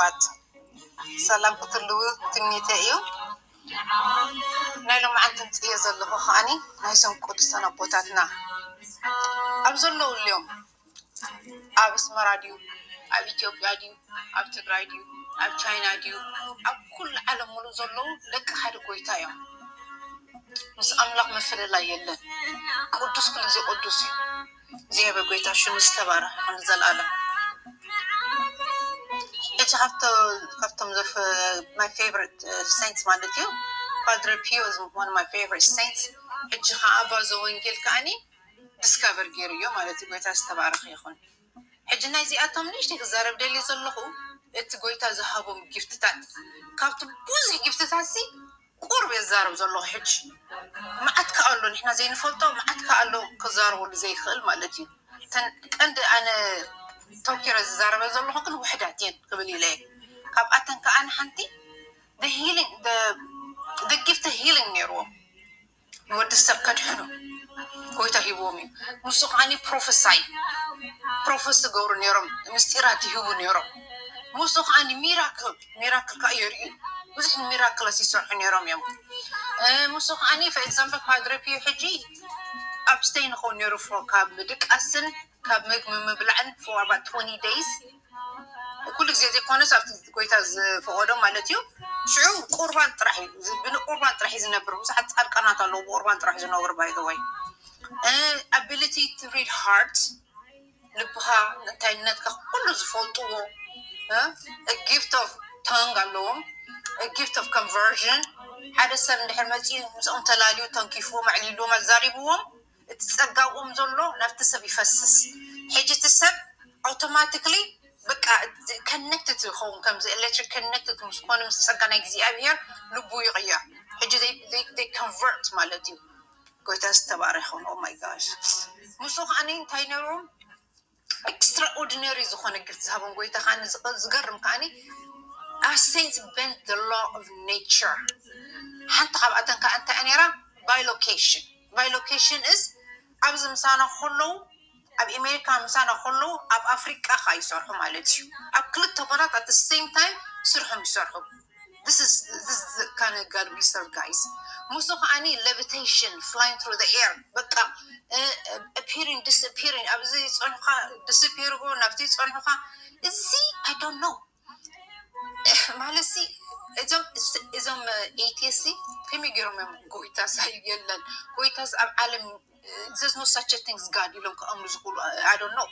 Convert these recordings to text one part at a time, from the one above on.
ባት ሰላም ክትህልዉ ትምኒተይ እዩ። ናይ ሎማዓንቲ ምፅዮ ዘለኹ ከዓኒ ናይዞም ቅዱሳን ኣቦታትና ኣብ ዘለውሉ እዮም። ኣብ ኣስመራ ድዩ፣ ኣብ ኢትዮጵያ ድዩ፣ ኣብ ትግራይ ድዩ፣ ኣብ ቻይና ድዩ፣ ኣብ ኩሉ ዓለም ሙሉእ ዘለዉ ደቂ ሓደ ጎይታ እዮም። ምስ ኣምላኽ ምፍልላይ የለን። ቅዱስ ኩሉ ግዜ ቅዱስ እዩ። እግዚኣብሔር ጎይታ ሽሙ ዝተባረኸ ይኹን ንዘለኣለም። ሕጂ ካብቶም ካብቶም ዘፍ my favorite saints ማለት እዩ። Padre Pio is one of my favorite saints። ሕጂ ከዓ ባዞ ወንጌል ከዓኒ discover ገይሩ እዮ ማለት እዩ። ጎይታ ዝተባረኸ ይኹን። ሕጂ ናይዚኣቶም ንእሽተይ ክዛረብ ደልየ ዘለኹ እቲ ጎይታ ዝሃቦም ጊፍትታት ካብቲ ብዙሕ ጊፍትታት ሲ ቁርብ የዛረብ ዘለኹ። ሕጂ መዓት ከኣ ኣሎ ንሕና ዘይንፈልጦ መዓት ከኣ ኣሎ ክዛረበሉ ዘይክእል ማለት እዩ። እተን ቀንዲ ኣነ ተኪረ ዝዛረበ ዘለኹ ግን ውሕዳት እየን ክብል ኢለ እየ። ካብኣተን ከኣ ንሓንቲ the healing the gift healing ነይርዎም ንወዲ ሰብ ከድሕኑ ጎይታ ሂብዎም እዩ። ንሱ ከዓኒ ፕሮፈሳይ ፕሮፈስ ዝገብሩ ነይሮም፣ ምስጢራት ይህቡ ነይሮም። ንሱ ከዓኒ ሚራክል ሚራክል ከዓ የርእዩ ብዙሕ ሚራክልስ ይሰርሑ ነይሮም እዮም። ንሱ ከዓኒ for example Padre Pio ሕጂ abstain ንኸውን ነይሩ ካብ ምድቃስን ካብ ምግቢ ምብላዕን for about twenty days ኩሉ ግዜ ዘይኮነስ ኣብቲ ጎይታ ዝፈቀዶ ማለት እዩ። ሽዑ ቁርባን ጥራሕ እዩ ብቁርባን ጥራሕ እዩ ዝነብር። ብዙሓት ፃድቃናት ኣለዉ ብቁርባን ጥራሕ ዝነብሩ by the way። Ability to read heart ልብኻ እንታይነትካ ኩሉ ዝፈልጥዎ gift of tongue ኣለዎም። Gift of conversion ሓደ ሰብ እንድሕር መፂኡ ምስኦም ተላልዩ ተንኪፍዎም ኣዕሊልዎም ኣዛሪብዎም እቲ ጸጋ ኣብኦም ዘሎ ናብቲ ሰብ ይፈስስ። ሕጂ እቲ ሰብ automatically በቃ connected ይኸውን ከምዚ electric connected ምስ ኮነ ምስ ጸጋ ናይ እግዚኣብሔር ልቡ ይቕየር። ሕጂ they convert ማለት እዩ። ጎይታ ዝተባረኸ ይኹን። Oh my gosh ምስኡ ከዓኒ እንታይ ነይሮም extraordinary ዝኾነ gift ዝሃቦም ጎይታ ከዓኒ ዝገርም ከዓኒ as saints bend the law of nature ሓንቲ ካብኣተን ከዓ እንታይ ነይራ bilocation bilocation is ኣብዚ ምሳና ከለዉ ኣብ ኣሜሪካ ምሳና ከለዉ ኣብ ኣፍሪቃ ከዓ ይሰርሑ ማለት እዩ ኣብ ክልተ ቦታት at the same time ስርሖም ይሰርሑ This is this is the kind of God we serve, guys. ሙሱ ከዓኒ levitation, flying through the air. በቃ appearing disappearing ኣብዚ ጸንካ disappear ጎ ናብቲ ጸንካ እዚ I don't know ማለት ሲ እዞም እዞም atheist ከመይ ገይሮም እዮም ጎይታስ የለን ጎይታስ ኣብ ዓለም there's no such a thing as God ኢሎም ክኣምኑ ዝኽእሉ I don't know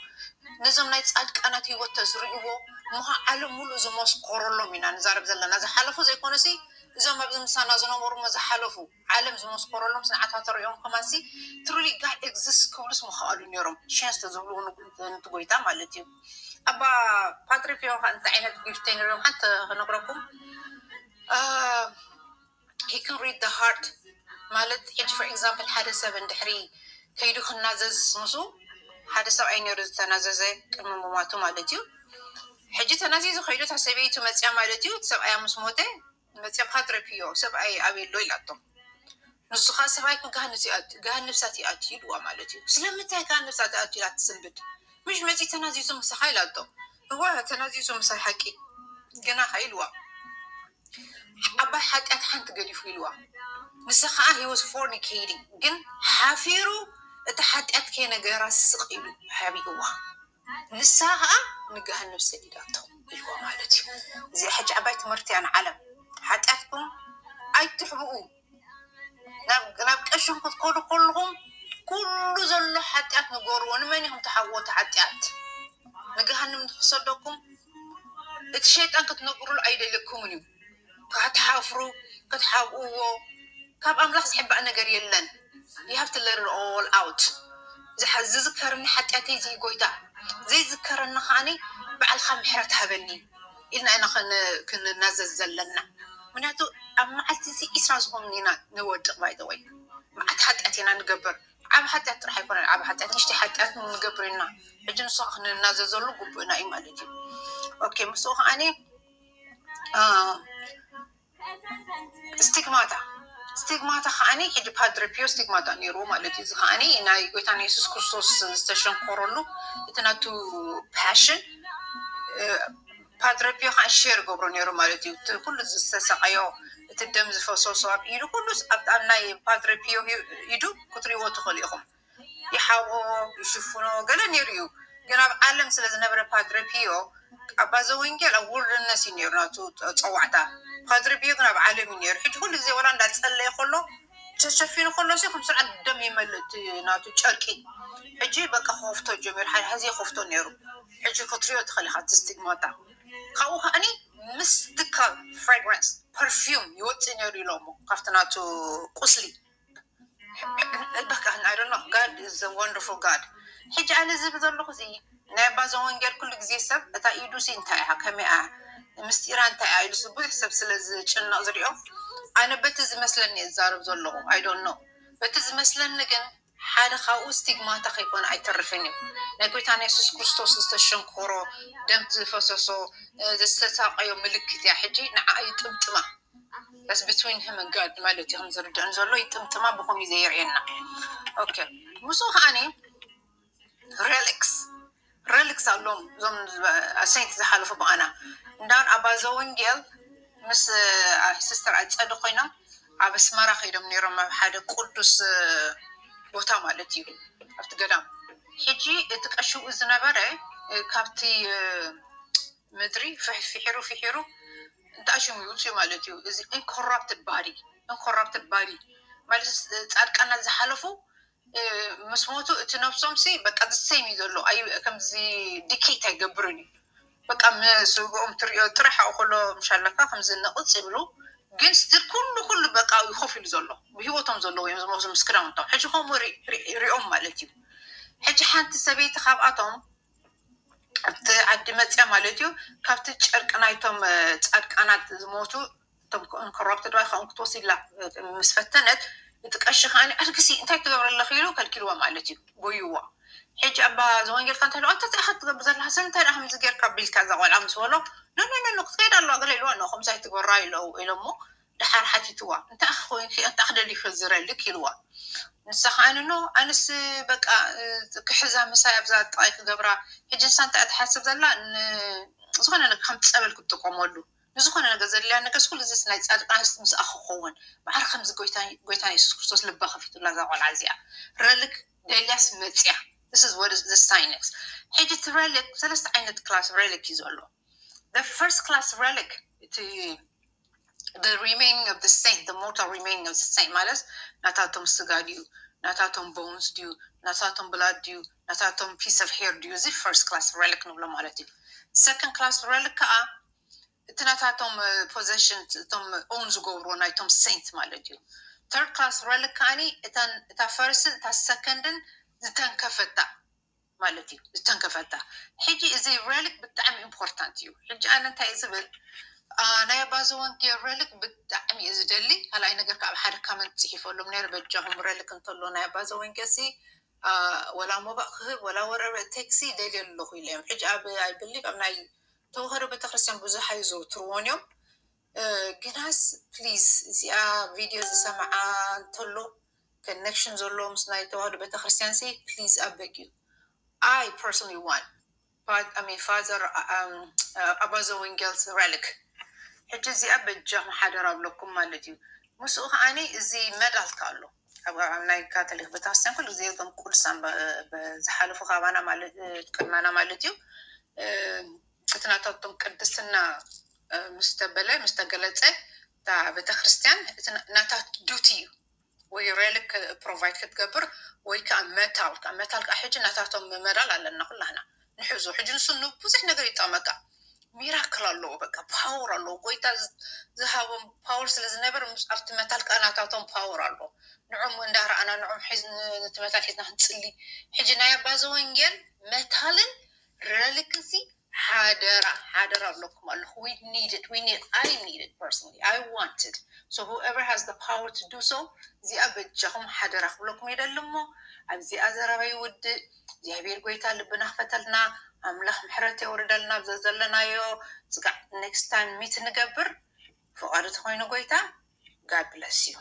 ነዞም ናይ ጻድቃናት ህይወት ተዝርእይዎ ምዃ ዓለም ሙሉእ ዝመስከረሎም ኢና ንዛረብ ዘለና ዝሓለፉ ዘይኮነሲ እዞም ኣብዚ ምሳና ዝነበሩ ዝሓለፉ ዓለም ዝመስከረሎም ስንዓታት ሪኦም ከማንሲ truly God exists ክብሉስ ምኽኣሉ ነይሮም chance ተዝህልዎ ንጉ- ነቲ ጎይታ ማለት እዩ ኣባ Padre Pio ከ እንታይ ዓይነት gift ነይሮም ሓንቲ ክነግረኩም he can read the heart ማለት ሕጂ for example ሓደ ሰብ እንድሕሪ ከይዱ ክናዘዝ ምስ ሓደ ሰብኣይ ነይሩ ዝተናዘዘ ቅድሚ ምማቱ ማለት እዩ ሕጂ ተናዚዙ ከይዱ እታ ሰበይቱ መፅያ ማለት እዩ እቲ ሰብኣያ ምስ ሞተ መፅያ Padre Pio ሰብኣይ ኣበይ ኣሎ ኢላቶ ንሱ ከዓ ሰብኣይኩም ገሃነብ እሳት ይኣቱ ኢልዋ ማለት እዩ ስለምንታይ ገሃነብ እሳት ይኣቱ ኢላ ትስንብድ ምሽ መፂ ተናዚዙ ምሳኻ ኢላቶ እወ ተናዚዙ ምሳይ ሓቂ ግና ከ ኢልዋ ዓባይ ሓጢኣት ሓንቲ ገዲፉ ኢልዋ ንሳ ከዓ he was fornicating ግን ሓፊሩ እቲ ሓጢኣት ከይነገራ ስቕ ኢሉ ሓቢእዋ ንሳ ከዓ ንገሃነብ ሰዲዳቶ ኢልዋ ማለት እዩ እዚኣ ሕጂ ዓባይ ትምህርቲ እያ ንዓለም ሓጢኣትኩም ኣይትሕብኡ ናብ ቀሽም ክትከዱ ከለኹም ኩሉ ዘሎ ሓጢኣት ንገርዎ ንመን ኢኹም ትሓብዎ እቲ ሓጢኣት ንገሃንም ንክሰደኩም እቲ ሸይጣን ክትነግሩሉ ኣይደለኩምን እዩ ክትሓፍሩ ክትሓብእዎ ካብ ኣምላኽ ዝሕባእ ነገር የለን you have to let it all out ዝዝከረኒ ሓጢኣተይ እዚ ጎይታ ዘይዝከረኒ ከዓኒ ባዕልኻ ምሕረት ሃበኒ ኢልና ኢና ክንናዘዝ ዘለና ምክንያቱ ኣብ መዓልቲ እዚ ዒስራ ዝኾኑ ኢና ንወድቕ by the way መዓት ሓጢኣት ኢና ንገብር ዓብ ሓጢኣት ጥራሕ ኣይኮነን ዓብ ሓጢኣት ንሽተይ ሓጢኣት ንገብር ኢና ሕጂ ንሱ ክንናዘዘሉ ግቡእና እዩ ማለት እዩ ኦኬ ምስኡ ከዓኒ ስቲግማታ ስቲግማታ ከዓኒ ሕጂ Padre Pio ስቲግማታ ነይርዎ ማለት እዩ እዚ ከዓኒ ናይ ጎይታና የሱስ ክርስቶስ ዝተሸንኮረሉ እቲ ናቱ passion ፓድረ ፒዮ ከዓ ሼር ገብሮ ነይሩ ማለት እዩ። እቲ ኩሉ ዝተሰቀዮ፣ እቲ ደም ዝፈሰሶ ኣብ ኢዱ ኩሉ ኣብ ኣብ ናይ ፓድረ ፒዮ ኢዱ ክትሪእዎ ትኽእሉ ኢኹም። ይሓብኦ፣ ይሽፍኖ፣ ገለ ነይሩ እዩ። ግን ኣብ ዓለም ስለ ዝነበረ ፓድረ ፒዮ፣ ኣባ ዘወንጌል ኣብ ውርድነስ እዩ ነይሩ ናቱ ጸዋዕታ። ፓድረ ፒዮ ግን ኣብ ዓለም እዩ ነይሩ። ሕጂ ኩሉ ግዜ ወላ እንዳጸለየ ከሎ ተሸፊኑ ከሎ ሲ ከም ስርዓት ደም ይመልእ እቲ ናቱ ጨርቂ። ሕጂ በቃ ክኸፍቶ ጀሚሩ፣ ሓደ ሕዚ ይኸፍቶ ነይሩ። ሕጂ ክትሪኦ ትኽእል ኢኻ እቲ ስቲግማታ። ካብኡ ከዓኒ ሚስቲካል ፍራግራንስ ፐርፊውም ይወፅእ ነይሩ ኢሎሞ ካብቲ ናቱ ቁስሊ። በቃ I don't know, God is a wonderful God። ሕጂ ኣነ ዝብል ዘለኹ እዚ ናይ ኣባ ዘወንጌል ኩሉ ግዜ ሰብ እታ ኢዱ ሲ እንታይ እያ፣ ከመይ እያ፣ ምስጢራ እንታይ እያ ኢሉ ብዙሕ ሰብ ስለ ዝጭነቕ ዝሪኦ፣ ኣነ በቲ ዝመስለኒ እዛረብ ዘለኹ። I don't know፣ በቲ ዝመስለኒ ግን ሓደ ካብኡ ስቲግማታ ከይኮነ ኣይተርፍን እዩ። ናይ ጎይታና የሱስ ክርስቶስ ዝተሸንኮሮ፣ ደም ዝፈሰሶ፣ ዝተሳቀዮ ምልክት እያ። ሕጂ ንዓ ይጥምጥማ። That's between him and God ማለት እዩ። ከም ዝርድእን ዘሎ ይጥምጥማ፣ ብኸምኡ እዩ ዘየርእየና። ኦኬ፣ ምስኡ ከዓኒ ሬሊክስ ሬሊክስ ኣለዎም፣ እዞም ሰይንት ዝሓለፉ ብኣና። እንዳውን ኣባ ዘወንጌል ምስ ሲስተር ኣጸደ ኮይኖም ኣብ ኣስመራ ከይዶም ነይሮም፣ ኣብ ሓደ ቅዱስ ቦታ ማለት እዩ፣ ኣብቲ ገዳም። ሕጂ እቲ ቀሽኡ ዝነበረ ካብቲ ምድሪ ፍሕ- ፍሒሩ ፍሒሩ እንተኣሽሙ ይውፅኡ ማለት እዩ። እዚ ኢንኮራፕትድ ባዲ፣ ኢንኮራፕትድ ባዲ ማለት ፃድቃናት ዝሓለፉ ምስ ሞቱ እቲ ነብሶም ሲ በቃ ዝሰይም እዩ ዘሎ። ኣይ ከምዚ ዲኬት ኣይገብርን እዩ። በቃ ምስግኦም ትሪኦ ጥራሕ ኣብኡ ከሎ ምሻለካ ከምዚ ንቕፅ ይብሉ፣ ግን ስትል ኩሉ ኩሉ በቃ ይኮፍ ኢሉ ዘሎ ብሂወቶም ዘለዉ እዮም ዝሞቱ ምስ ክዳውንቶም። ሕጂ ከምኡ ሪ- ሪ- ሪኦም ማለት እዩ። ሕጂ ሓንቲ ሰበይቲ ካብኣቶም ኣብቲ ዓዲ መፅያ ማለት እዩ። ካብቲ ጨርቂ ናይቶም ፃድቃናት ዝሞቱ እቶም ኮራፕትድ ባይ ከውን ክትወስድ ኢላ ምስ ፈተነት፣ እቲ ቀሺ ከዓኒ ኣልግሲ እንታይ ትገብሪ ኣለኺ ኢሉ ከልኪልዋ ማለት እዩ፣ ጎይዋ። ሕጂ ኣባ ዘወንጌል ከ እንታይ ኢሉ፣ ኣንተ እንታይ ኢኻ ትገብር ዘለኻ ሰብ፣ እንታይ ደኣ ከምዚ ጌርካ ቢልካ እዛ ቆልዓ ምስ በሎ፣ ኖ ኖ ኖ ኖ ክትከይድ ኣለዋ ገለ ኢልዋ፣ ኖ ከምዚ ኣይትግበራ ኢሎ ኢሎሞ። ደሓር ሓቲትዋ፣ እንታይ ኢኺ ኮይንኪ፣ እንታይ ኢኺ ደሊኺ ዝረልክ ኢልዋ። ንሳ ከዓኒ ኖ ኣነስ በቃ ክሕዛ ምሳይ ኣብዛ ጥቓይ ክገብራ። ሕጂ ንሳ እንታይ እያ ትሓስብ ዘላ፣ ዝኾነ ነገር ከም ፀበል ክትጥቀመሉ፣ ንዝኾነ ነገር ዘድልያ ነገርስ ኩሉ ግዜ ናይ ፃድቃንስ ምስኣ ክኸውን። ማዕረ ከምዚ ጎይታ የሱስ ክርስቶስ ልባ ከፊቱላ እዛ ቆልዓ እዚኣ። ረልክ ደልያስ መፅያ። This is what is the sign is። ሕጂ እቲ ረልክ ሰለስተ ዓይነት ክላስ ረልክ እዩ ዘሎ። The first class relic እቲ the remaining of the saint, the mortal remaining of the saint ማለት ናታቶም ስጋ ድዩ፣ ናታቶም bones ድዩ፣ ናታቶም blood ድዩ፣ ናታቶም piece of hair ድዩ፣ እዚ first class relic ንብሎ ማለት እዩ። Second class relic ከዓ እቲ ናታቶም possession፣ እቶም own ዝገብርዎ ናይቶም saint ማለት እዩ። Third class relic ከዓኒ እታ first ን እታ second ን ዝተንከፈታ ማለት እዩ፣ ዝተንከፈታ። ሕጂ እዚ relic ብጣዕሚ important እዩ። ሕጂ ኣነ እንታይ እየ ዝብል፣ ናይ ኣባ ዘወንጌል relic ብጣዕሚ እየ ዝደሊ። ካልኣይ ነገር ካብ ሓደ comment ፅሒፈሎም ነይረ፣ በጃኹም relic እንተሎ ናይ ኣባ ዘወንጌል ሲ ወላ ሞባእ ክህብ ወላ whatever it takes ደልየ ኣለኹ ኢለ እዮም። ሕጂ ኣብ I believe ኣብ ናይ ተዋህዶ ቤተክርስትያን ብዙሕ ኣይዘውትርዎን እዮም። ግናስ please እዚኣ ቪድዮ ዝሰምዓ እንተሎ፣ connection ዘለዎ ምስ ናይ ተዋህዶ ቤተክርስትያን ሲ please I beg you, I personally want father ኣባ ዘወንጌልስ relic። ሕጂ እዚኣ በጃኹም ሓደራ ኣብለኩም ማለት እዩ። ምስኡ ከዓኒ እዚ መዳልካ ኣሎ ኣብ ናይ ካቶሊክ ቤተክርስትያን ኩሉ ግዜ እቶም ቅዱሳን ዝሓለፉ ካባና ቅድማና ማለት እዩ። እቲ ናታቶም ቅድስና ምስ ተበለ ምስ ተገለፀ እታ ቤተክርስትያን ናታ duty እዩ ወይ relic provide ክትገብር ወይ ከዓ መታል መታል ከዓ ሕጂ ናታቶም መዳል ኣለና ኩላህና ንሕዙ። ሕጂ ንሱ ንብዙሕ ነገር ይጠመካ። ሚራክል ኣለዎ፣ በቃ power ኣለዎ። ጎይታ ዝሃቦም power ስለ ዝነበር ኣብቲ መታል ከዓ ናታቶም power ኣሎ። ንዕም እንዳረኣና ንዕም ሒዝ ነቲ መታል ሒዝና ክንፅሊ። ሕጂ ናይ ኣባ ዘወንጌል መታልን relic ሲ ሓደራ ሓደራ ኣለኩም ኣለኹ። We need it, we need, I need it personally, I want it. So whoever has the power to do so እዚኣ በጃኹም ሓደራ ክብለኩም ይደሊ። እሞ ኣብዚኣ ዘረባ ይውድእ። እግዚኣብሔር ጎይታ ልብና ክፈተልና፣ ኣምላኽ ምሕረት የውርደልና። ብዘ ዘለናዮ ስጋዕ next time meet ንገብር ፍቓዱ ተኾይኑ ጎይታ። God bless you.